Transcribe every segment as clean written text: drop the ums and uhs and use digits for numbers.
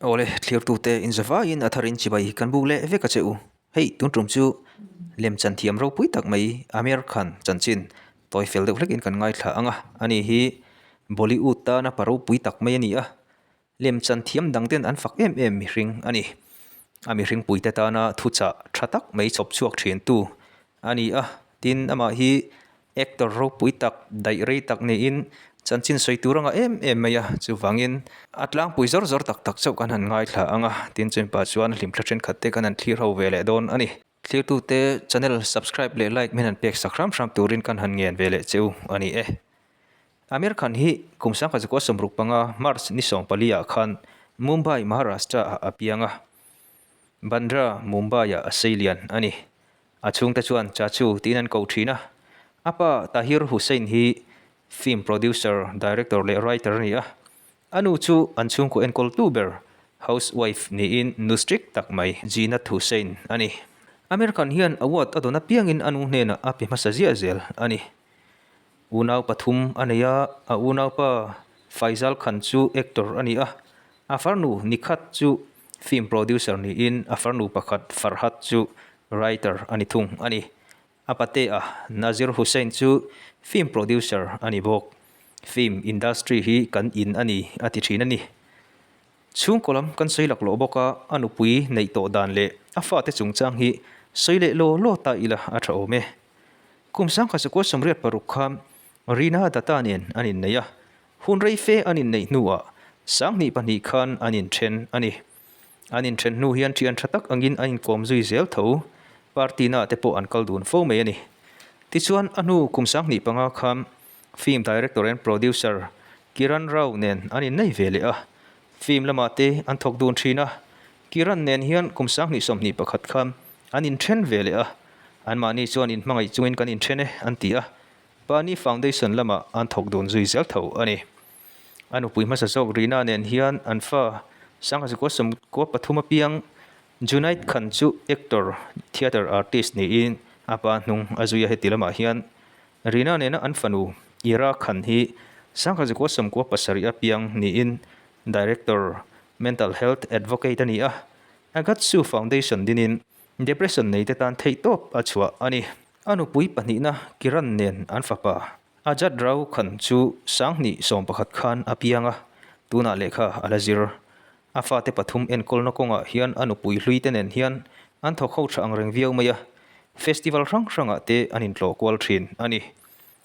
Awle, thlirtute inzavaiin a tharin chibai kan buk leh vek a che u. Hei, tun tum chu lemchan thiam ropui tak mai Amir Khan chanchin tawi fel deuh hlekin kan ngaithla ang a. Ani hi Bollywood tana pa ropui tak mai a ni a, lemchan thiam dang ten an fak em em mihring a ni. A mihring puite tana thuchah tha tak mai chhawp chhuak thintu a ni a, tin amah hi actor ropui tak, daih rei tak niin chanchin sawi tur anga em em mai a, chuvangin a tlangpui zawr zawr tak tak chauh kan han ngaithla ang a, tin chumi chuan hlimthla thenkhat te kan han thlir ho ve leh dawn a ni. Thlirtute channel subscribe leh like min han pek sak hram hram turin kan han ngen ve leh che u a ni e. Amir Khan hi kum 1965 March ni 14 ah khan Mumbai, Maharashtra ah a piang a, Bandra, Mumbai ah a seilian a ni. A chhungte chuan Chachu tiin an ko thin a. A pa Tahir Hussain hi film producer, director leh writer a ni a. A nu chu an chhungkaw enkawltu ber, housewife niin nu strict tak mai Zeenat Hussain a ni. Amir Khan hian award a dawn apiangin a nu hnenah a pe hmasa ziah zel a ni. Unau pathum a nei a, a unaupa Faizal Khan chu actor a ni a. A farnu Nikhat chu film producer niin a farnu pakhat Farhat chu writer a ni thung a ni. A patea Nazir Hussain chu film producer a ni bawk. Film industry hi kan in a ni a ti thin a ni. Chhungkaw lam kan sawi laklawh bawk a, a nupui neih tawh dan leh a fate chungchang hi sawi leh law law ta ila a tha awm e. Kum 1986 khan Reena Datta nen an innei a, Hun rei fe an inneih hnuah 2002 khan an inthen a ni. An inthen hnu hian thian tha tak angin an inkawm zui zel tho. Party na te pawh an kal dun fo mai a ni. Tichuan a hnu kum 2005 khan film director and producer Kiran Rao nen an innei ve leh a. Film lamah te an thawk dun thin a. Kiran nen hian kum 2021 khan an inthen ve leh a. Anmahni chuan inhmangaih chungin kan inthen e an ti a. Pani Foundation lamah an thawk dun zui zel tho a ni. A nupui hmasa zawk Rina nen hian an fa 1993 apiang Junaid Khan chu actor, theatre artist niin a pa hnung a zui a heti lamah hian Rina nena an fanu Ira Khan hi 1997 apiang niin director, mental health advocate a ni a, Agatsu Foundation dinin depression neite tan theihtawp a chhuah a ni. A nupui pahnihna Kiran nen an fapa Ajat Rao Khan chu 2011 khan a piang a, tunah lehkha a la zir. A fate pathum enkawlna kawngah hian a nupui hlui te nen hian an thawk ho tha angreng viau mai a, festival hrang hrangah te an intlawh kual thin a ni.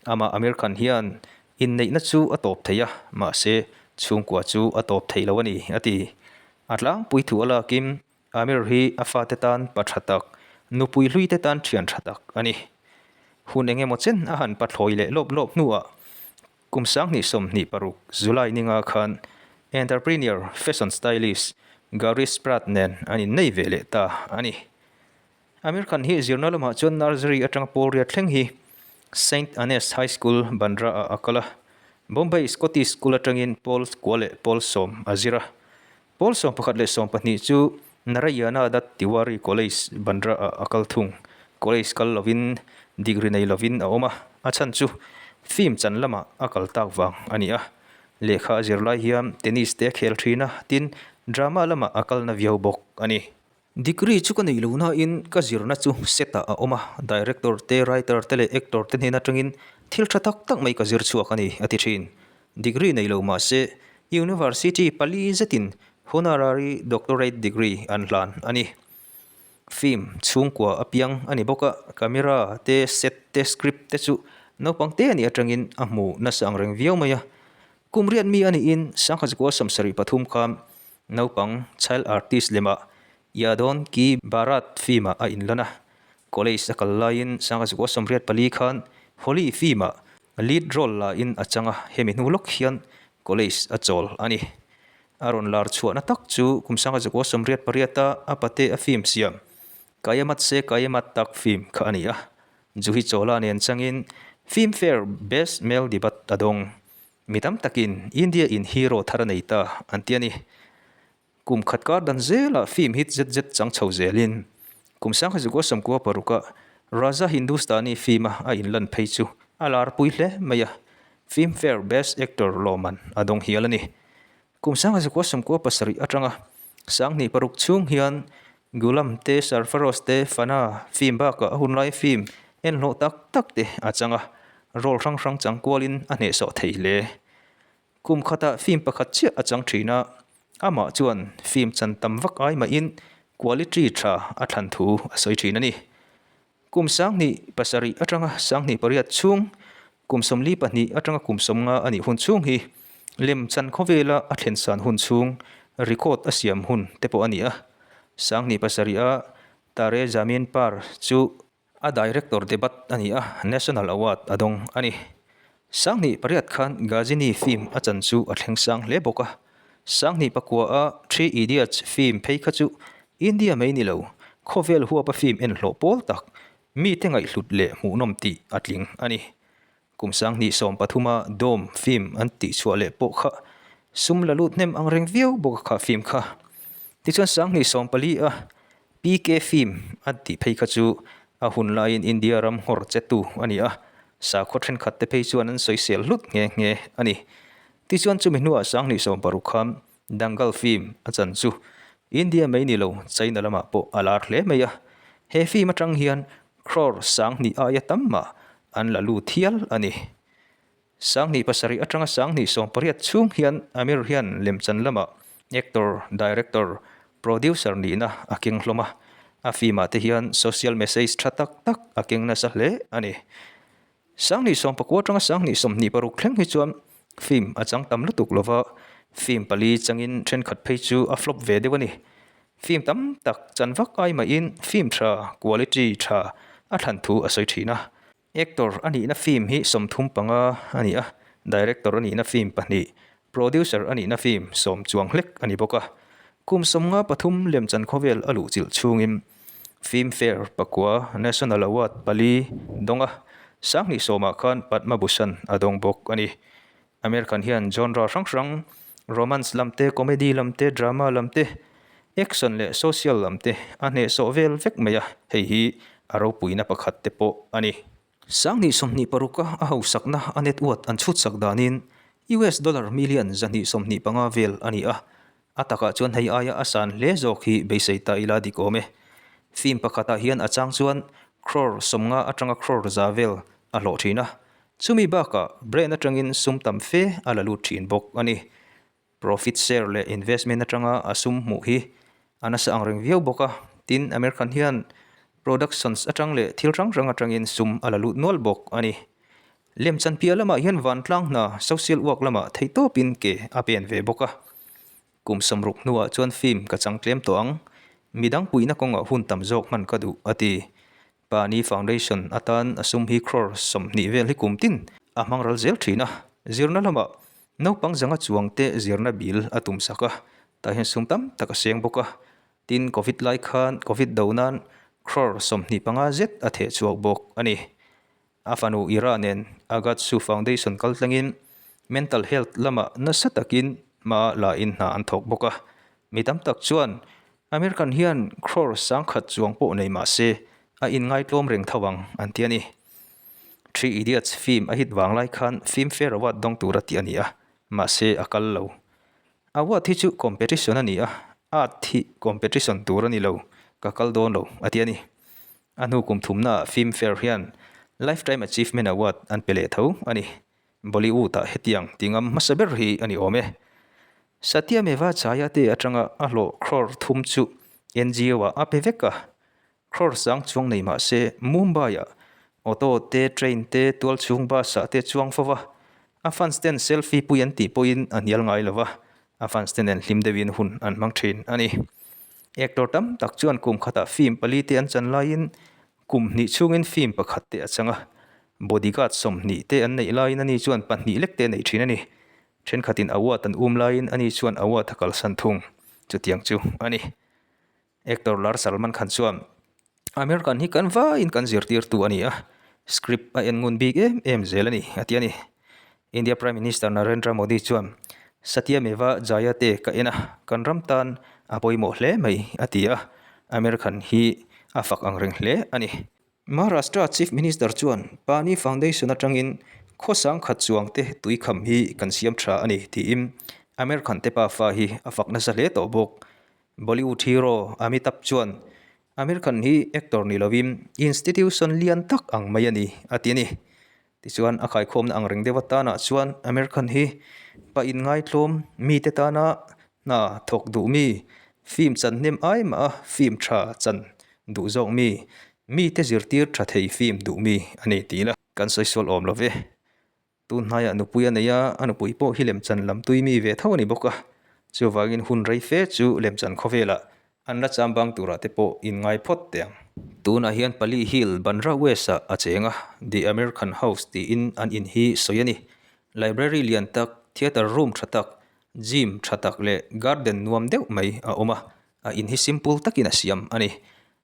Amah Amir Khan hian inneihna chu a tawp thei a, mahse chhungkua chu a tawp thei lo a ni, a ti. A tlangpui thu a lakin Amir hi a fate tan pa tha tak, nupui hlui te tan thian tha tak a ni. Hun eng emaw chen a han pathlawi leh lawp lawp hnuah kum 2026 July ninga khan entrepreneur, fashion stylist Gauri Spratt nen an innei ve leh ta a ni. Amir Khan hi zirna lamah chuan nursery atanga pawl riat thleng hi Saint Annes High School, Bandra ah a kal a. Bombay Scottish School atangin pawl kua leh pawl sawm a zir a. Pawl 11 leh 12 chu Narayana Dutt Tiwari College, Bandra ah a kal thung. College kal lovin degree nei lovin a awm a, a chhan chu film chan lamah a kal tak vang a ni a. Lehkha a zir lai hian tennis te a khel thin a, tin drama lamah a kalna viau bawk a ni. Degree chu ka neih lo nain ka zirna chu set ah a awm a, director te, writer te leh actor te hnen atangin thil tha tak tak mai ka zir chhuak a ni, a ti thin. Degree nei lo mahse University pali zetin honorary doctorate degree an hlan a ni. Film chhungkua a piang a ni bawk a, camera te, set te, script te chu naupang te a nih atangin a hmu nasa ang reng viau mai a. Kum riat mi a niin 1973 khan naupang child artist lemah Yadon Ki Barat film-ah a inlan a. College a kal laiin 1984 khan Holi film-ah Lead role la in a chang a, hemi hnu lawk hian college a chawl a ni. A rawn lar chhuahna tak chu kum 1988 a a pate a film siam Qayamat Se Qayamat Tak film kha a ni a. Juhi Chawla nen changin Filmfare Best Male Debut a dawng. Mi tam takin India in hero thar a nei ta an ti a ni. Kum khat kar dan zelah film hit zet zet chang chho zelin kum 1996 a Raja Hindustani film a a inlan phei chu a lar pui hle mai a, Filmfare Best Actor lawmman a dawng hial a ni. Kum 1997 atanga. 26 chhung hian Ghulam te, Sarfaroz te, Fana film bakah a hunlai film en hlawh tak tak te a chang a, role hrang hrang chang kualin a hnehsawh thei hle. Kum khatah film pakhat chiah a chang thin a, amah chuan film chan tam vak ai mahin quality tha a thlan thu a sawi thin a ni. Kum 27 atanga 28 chhung, kum 42 atanga kum 50 a nih hun chhung hi lemchan khawvela a thlen san hun chhung record a siam hun te pawh a ni a. 27 a Tare Zameen Par chu a director debut a ni a, National Award a dawng a ni. 28 khan Ghajini film a chan chu a thleng sang hle bawk a. 29 a Three Idiots film phei kha chu India mai ni lo, khawvel huapa film en hlawh pawl tak, mite ngaihhlut leh hmuhnawm tih a tling a ni. Kum 2013 a Dome film an tihchhuah leh pawh kha sum la lut hnem ang reng viau bawk a kha film kha. Tichuan 2014 a PK film a tih phei kha chu a hun laiin India ram nghawr chetu a ni a, sakhaw thenkhat te phei chuan an sawisel hlut nghe nghe a ni. Tichuan chumi hnuah 2016 khan Dangal film a chan chu India mai ni lo China lamah pawh a lar hle mai a, he film atang hian crore 2000 aia tam mah an la lut hial a ni. 27 atanga 28 chhung hian Amir hian lemchan lamah actor, director, producer nihna a keng hlawm a, a film ah te hian social message tha tak tak a keng nasa hle a ni. 29 atanga 26 thleng hi chuan film a chang tam lutuk lova, film pali changin thenkhat phei chu a flop ve deuh a ni. Film tam tak chan vak ai mahin film tha, quality tha a thlan thu a sawi thin a. Actor a nihna film hi 35 a ni a, director a nihna film pahnih, producer a nihna film sawm chuang hlek a ni bawk a. Kum 53 lemchan khawvel a luhchilh chhungin Filmfare pakua National Award pali dawng a, 2010 khan Padma Bhushan a dawng bawk a ni. Amir Khan hian genre hrang hrang, romance lam te, comedy lam te, drama lam te, action leh social lam te a hnehsawh vel vek mai a, hei hi a ropuina pakhat te pawh a ni. 2026 a a hausakna a net worth an chhutsak danin US dollar million 125 vel a ni a, a takah chuan hei aia a san hle zawk hi beisei ta ila dik awm e. Film pakhatah hian a chang chuan crore 50 atanga crore 100 vel a hlawh thin a, Chumi bakah brand atangin sum tam fe a la lut thin bawk a ni. Profit share leh investment atanga a sum hmuh hi a nasa ang reng viau bawk a, tin Amir Khan hian productions atang leh thil hrang hrang atangin sum a la lut nual bawk a ni. Lemchan piah lamah hian vantlang hna social work lamah theihtawpin ke a pen ve bawk a. Kum 60 hnuah chuan film ka chang tlem tawh ang, midang puihna kawngah hun tam zawk hman ka duh a ti. Pani Foundation atan a sum hi crore 20 vel hi kum tin a hmang ral zel thin a, zirna lamah naupang zanga chuang te zirna bil a tum sak a, tah hian sum tam tak a seng bawk a, tin Covid lai khan Covid do nan crore 25 zet a theh chhuak bawk a ni. A fanu Ira nen Agatsu Foundation kal tlangin mental health lamah nasa takin hma la in hna an thawk bawk a, mi tam tak chuan Amir Khan hian crore 1000 chuang pawh nei mah se a inngaitlawm reng tho ang an ti a ni. Three Idiots film a hit vang lai khan Filmfare Award dawng tur a tih a ni a, mahse a kal lo. Award hi chu competition a ni a, art hi competition tur a ni lo, ka kal dawn lo a ti a ni. A hnu kum thumnaah Filmfare hian Lifetime Achievement Award an pe leh tho a ni. Bollywood-ah hetiang ti ngam hmasa ber hi a ni awm e. Satyameva Jayate atanga a hlawh crore thum chu NGO-ah a pe vek a. Crore sang chuang nei mah se Mumbai-ah auto te, train te, tualchhung bus-ah te chuang fo va. A fans ten selfie pui an tih pawhin a hnial ngai lo va, a fans te nen hlim deuhin hun an hmang thin a ni. Actor tam tak chuan kum khatah film pali te an chan laiin Kum hnih chhungin film pakhat te a chang a, bodyguard 20 te an neih laiin ani chuan pahnih lek te a neih thin a ni. Thenkhatin award an um laiin ani chuan award a kalsan thung. Chutiang chu a ni. Actor lar Salman Khan chuan, Amir Khan hi kan vaiin kan zirtirtu a ni a, script a en ngun bik em em zel a ni, a ti a ni. India Prime Minister Narendra Modi chuan, Satyameva Jayate ka en a, kan ram tan a pawimawh hle mai, a ti a, Amir Khan hi a fak ang reng hle a ni. Maharashtra Chief Minister chuan Pani Foundation atangin khawsang khat chuang te tuikham hi kan siam tha a ni tiin Amir Khan te pafa hi a fak nasa hle tawh bawk. Bollywood hero Amitabh chuan Aamir Khan hi actor ni lovin institution lian tak ang mai a ni, a ti a ni. Tichuan a khaikhawmna ang reng deuh atanah chuan Aamir Khan hi pa inngaitlawm mite tana hna thawk duh mi, film chan hnem ai mah a film tha chan duh zawk mi, mite zirtir tha thei film duh mi a ni tih ila kan sawi sual awm lo ve. Tun hnaiah nupui a nei a, a nupui pawh hi lemchan lam tui mi ve tho a ni bawk a. Chuvangin hun rei fe chu lemchan khawvelah an la cham bang turah te pawh inngai phawt teh ang. Tunah hian Pali Hill, Bandra West-ah a cheng a, The Amir Khan House tiin an in hi sawi a ni. Library lian tak, theatre room tha tak, gym tha tak leh garden nuam deuh mai a awm a, a in hi simple takin a siam a ni.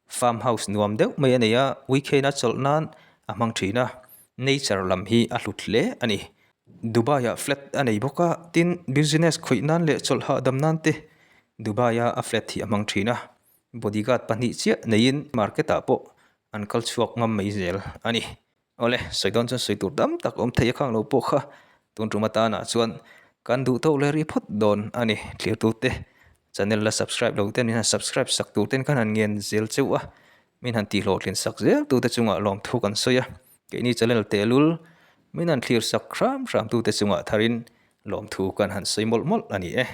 Farm house nuam deuh mai a nei a, weekend a chawlh nan a hmang thin a, nature lam hi a hlut hle a ni. Dubai ah flat a nei bawk a, tin business khawih nan leh chawlh hahdam nan te Dubai a a flat hi a hmang thin a, bodyguard pahnih chiah neiin market ah pawh an kal chhuak ngam mai zel a ni. Awle, sawi dawn chuan sawi tur tam tak awm thei a khang lo pawh kha tun tum atana chuan kan duh tawk leh ri phawt dawn a ni. Thlir tute channel la subscribe lo ten min han subscribe sak tur ten khan han ngen zel cheuh a, min han tihhlawhtlin sak zel tute chungah lawmthu kan sawi a, keini channel tehlul min han thlir sak hram hram tute chungah tharin lawmthu kan han sawi mawlh mawlh a ni e.